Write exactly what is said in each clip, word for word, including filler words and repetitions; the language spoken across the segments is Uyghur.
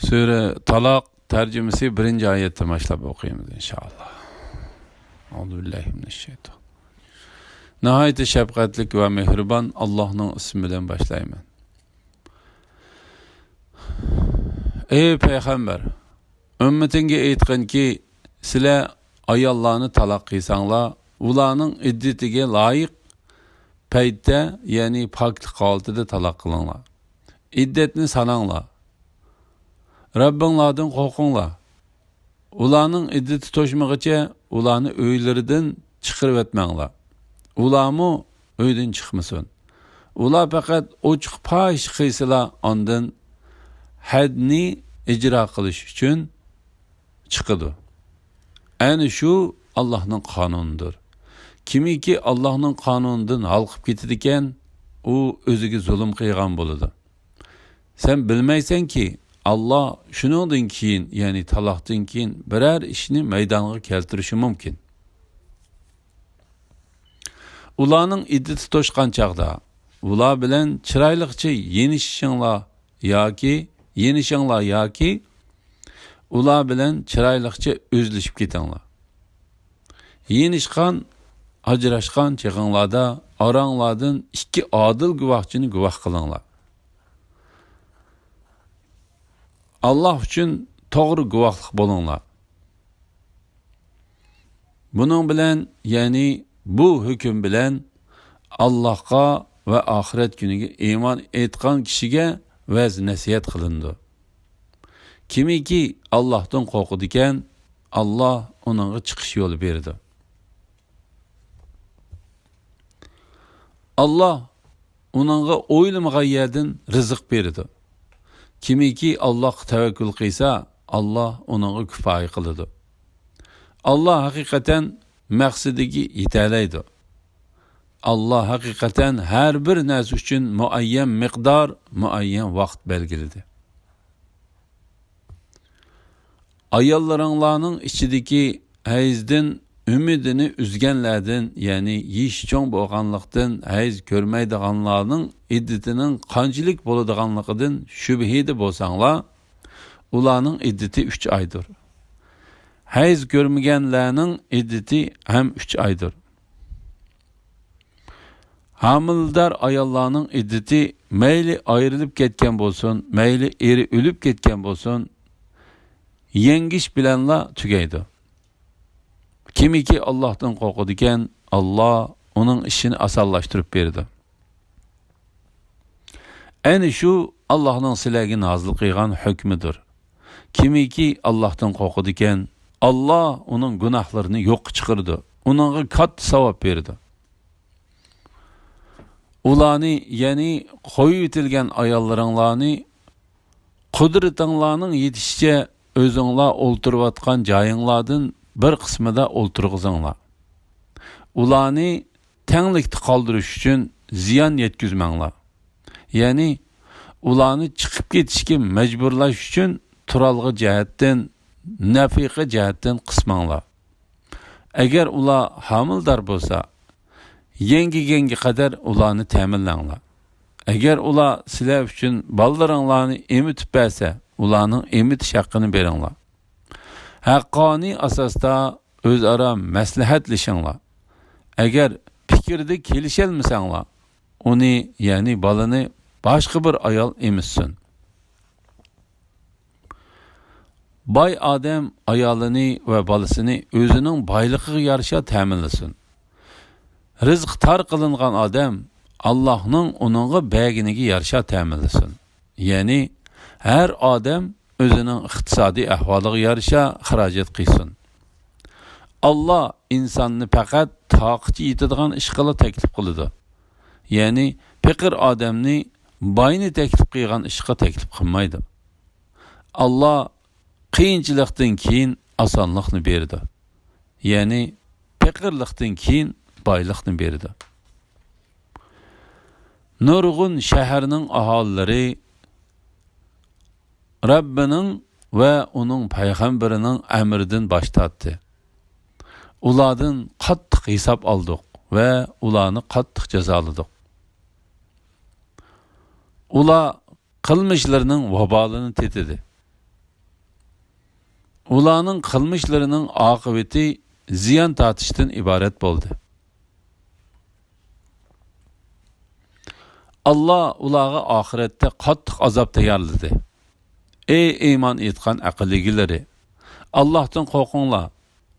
سۈرە تالاق تەرجىمىسى بىرىنچى ئايەتتىن باشلاپ ئوقۇيمىز، ئىنشائاللا. ئەئۇزۇ بىللاھى مىنەششەيتان. ناھايىتى شەپقەتلىك ۋە مېھرىبان ئاللاھنىڭ ئىسمى بىلەن باشلايمەن. ئەي پەيغەمبەر، ئۈممىتىڭگە ئېيتقىنكى، سىلەر ئاياللارنى تالاق قىلساڭلار، ئۇلارنىڭ ئىددىتىگە لايىق پەيتتە، يەنى پاكلىق ھالىتىدە تالاق قىلىڭلار. ئىددەتنى ساناڭلار. رەببىڭلاردىن قورقۇڭلار. ئۇلارنىڭ ئىددىتى توشمىغىچە ئۇلارنى ئۆيلىرىدىن چىقىرىۋەتمەڭلار. ئۇلارمۇ ئۆيدىن چىقمىسۇن. ئۇلار پەقەت ئوچۇق پاھىشە قىلسىلا، ئاندىن ھەدنى ئىجرا قىلىش ئۈچۈن چىقىدۇ. ئەنە شۇ ئاللاھنىڭ قانۇنىدۇر. كىمكى ئاللاھنىڭ قانۇنىدىن ھالقىپ كېتىدىكەن، ئۇ ئۆزىگە زۇلۇم قىلغان بولىدۇ. سەن بىلمەيسەنكى، ئاللا شۇنىڭدىن كېيىن، يەنى تالاقتىن كېيىن بىرەر ئىشنى مەيدانغا كەلتۈرۈشى مۇمكىن. ئۇلارنىڭ ئىددىتى توشقان چاغدا، ئۇلار بىلەن چىرايلىقچە يېنىشىشىڭلار ياكى، يېنىشىڭلار ياكى ئۇلار بىلەن چىرايلىقچە ئۈزلۈشۈپ كېتىڭلار. يېنىشقان، ئاجراشقان چېغىڭلاردا ئاراڭلاردىن ئىككى ئادىل گۇۋاھچىنى گۇۋاھ قىلىڭلار. ئاللا ئۈچۈن توغرا گۇۋاھلىق بولۇڭلار. بۇنىڭ بىلەن، يەنى بۇ ھۆكۈم بىلەن ئاللاھقا ۋە ئاخىرەت كۈنىگە ئىمان ئېيتقان كىشىگە ۋەز-نەسىھەت قىلىنىدۇ. كىمكى ئاللاھتىن قورقىدىكەن، ئاللا ئۇنىڭغا چىقىش يولى بېرىدۇ. ئاللا ئۇنىڭغا ئويلىمىغان يەردىن رىزىق بېرىدۇ. كىمكى ئاللاھقا تەۋەككۈل قىلسا، ئاللا ئۇنىڭغا كۇپايە قىلىدۇ. ئاللا ھەقىقەتەن مەقسىتىگە يېتەلەيدۇ. ئاللا ھەقىقەتەن ھەر بىر نەرسە ئۈچۈن مۇئەييەن مىقدار، مۇئەييەن ۋاقىت بەلگىلىدى. ئاياللىرىڭلارنىڭ ئىچىدىكى ھەيزدىن ئۈمىدىنى ئۈزگەنلەردىن، يەنى يېشى چوڭ بولغانلىقتىن ھەيز كۆرمەيدىغانلارنىڭ ئىددىتىنىڭ قانچىلىك بولىدىغانلىقىدىن شۈبھىدە بولساڭلار، ئۇلارنىڭ ئىددىتى ئۈچ ئايدۇر. ھەيز كۆرمىگەنلەرنىڭ ئىددىتى ھەم ئۈچ ئايدۇر. ھامىلىدار ئاياللارنىڭ ئىددىتى مەيلى ئايرىلىپ كەتكەن بولسۇن، مەيلى ئېرى ئۆلۈپ كەتكەن بولسۇن، يەڭگىش بىلەنلا تۈگەيدۇ. كىمكى ئاللاھتىن قورقىدىكەن، ئاللا ئۇنىڭ ئىشىنى ئاسانلاشتۇرۇپ بېرىدۇ. ئەنە شۇ ئاللاھنىڭ سىلەرگە نازىل قىلغان ھۆكمىدۇر. كىمكى ئاللاھتىن قورقىدىكەن، ئاللا ئۇنىڭ گۇناھلىرىنى يوققا چىقىرىدۇ، ئۇنىڭغا كاتتا ساۋاب بېرىدۇ. ئۇلارنى، يەنى قويۇۋېتىلگەن ئاياللىرىڭلارنى قۇدرىتىڭلارنىڭ يېتىشىچە ئۆزۈڭلار ئولتۇرۇۋاتقان جايىڭلاردىن بىر قىسمىدا ئولتۇرغۇزۇڭلار. ئۇلارنى تەڭلىكتە قالدۇرۇش ئۈچۈن زىيان يەتكۈزمەڭلار. يەنى ئۇلارنى چىقىپ كېتىشكە مەجبۇرلاش ئۈچۈن تۇرالغۇ جەھەتتىن، نەپىقە جەھەتتىن قىسماڭلار. ئەگەر ئۇلار ھامىلىدار بولسا، يەڭگىگەنگە قەدەر ئۇلارنى تەمىنلەڭلار. ئەگەر ئۇلار سىلەر ئۈچۈن بالىلىرىڭلارنى ئېمىتىپ بەرسە، ئۇلارنىڭ ئېمىتىش ھەققىنى بېرىڭلار. ھەققانىي ئاساستا ئۆزئارا مەسلىھەتلىشىڭلار. ئەگەر پىكىردە كېلىشەلمىسەڭلار، ئۇنى، يەنى بالىنى باشقا بىر ئايال ئېمىتسۇن. باي ئادەم ئايالىنى ۋە بالىسىنى ئۆزىنىڭ بايلىقىغا يارىشا تەمىنلىسۇن. رىزقى تار قىلىنغان ئادەم ئاللاھنىڭ ئۇنىڭغا بەرگىنىگە يارىشا تەمىنلىسۇن. يەنى ھەر ئادەم ئۆزىنىڭ ئىقتىسادىي ئەھۋالىغا يارىشا خىراجەت قىلسۇن. ئاللا ئىنساننى پەقەت تاقىتى يېتىدىغان ئىشقىلا تەكلىپ قىلىدۇ. يەنى پېقىر ئادەمنى باينى تەكلىپ قىلغان ئىشقا تەكلىپ قىلمايدۇ. ئاللا قىيىنچىلىقتىن كېيىن ئاسانلىقنى بېرىدۇ. يەنى پېقىرلىقتىن كېيىن بايلىقنى بېرىدۇ. نۇرغۇن شەھەرنىڭ ئاھالىلىرى رەببىنىڭ ۋە ئۇنىڭ پەيغەمبىرىنىڭ ئەمرىدىن باش تارتتى. ئۇلاردىن قاتتىق ھېساب ئالدۇق ۋە ئۇلارنى قاتتىق جازالىدۇق. ئۇلار قىلمىشلىرىنىڭ ۋابالىنى تېتىدى. ئۇلارنىڭ قىلمىشلىرىنىڭ ئاقىۋىتى زىيان تارتىشتىن ئىبارەت بولدى. ئاللا ئۇلارغا ئاخىرەتتە قاتتىق ئازاب تەييارلىدى. ئەي ئىمان ئېيتقان ئەقىل ئىگىلىرى! ئاللاھتىن قورقۇڭلار!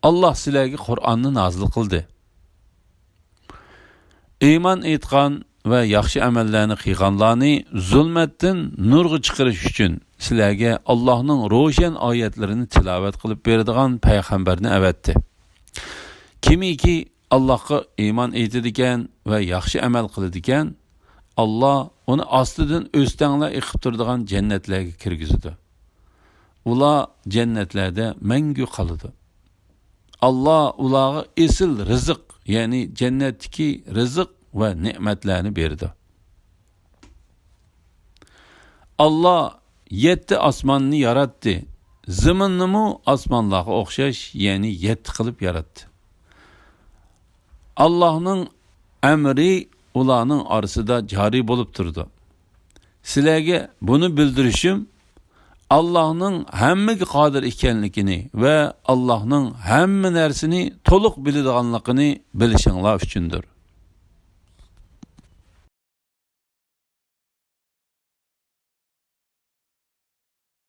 ئاللا سىلەرگە قۇرئاننى نازىل قىلدى. ئىمان ئېيتقان ۋە ياخشى ئەمەللەرنى قىلغانلارنى زۇلمەتتىن نۇرغا چىقىرىش ئۈچۈن سىلەرگە ئاللاھنىڭ روشەن ئايەتلىرىنى تىلاۋەت قىلىپ بېرىدىغان پەيغەمبەرنى ئەۋەتتى. كىمكى ئاللاھقا ئىمان ئېيتىدىكەن ۋە ياخشى ئەمەل قىلىدىكەن، ئاللا ئۇنى ئاستىدىن ئۆستەڭلەر ئېقىپ تۇرىدىغان جەننەتلەرگە كىرگۈزىدۇ. ئۇلار جەننەتلەردە مەڭگۈ قالىدۇ. ئاللا ئۇلارغا ئېسىل رىزىق، يەنى جەننەتتىكى رىزىق ۋە نېمەتلەرنى بېرىدۇ. ئاللا يەتتە ئاسماننى ياراتتى، زېمىننىمۇ ئاسمانلارغا ئوخشاش، يەنى يەتتە قىلىپ ياراتتى. ئاللاھنىڭ ئەمرى ئۇلارنىڭ ئارىسىدا جارى بولۇپ تۇرىدۇ. سىلەرگە بۇنى بىلدۈرۈشۈم، ئاللاھنىڭ ھەممىگە قادىر ئىكەنلىكىنى ۋە ئاللاھنىڭ ھەممە نەرسىنى تولۇق بىلىدىغانلىقىنى بىلىشىڭلار ئۈچۈندۇر.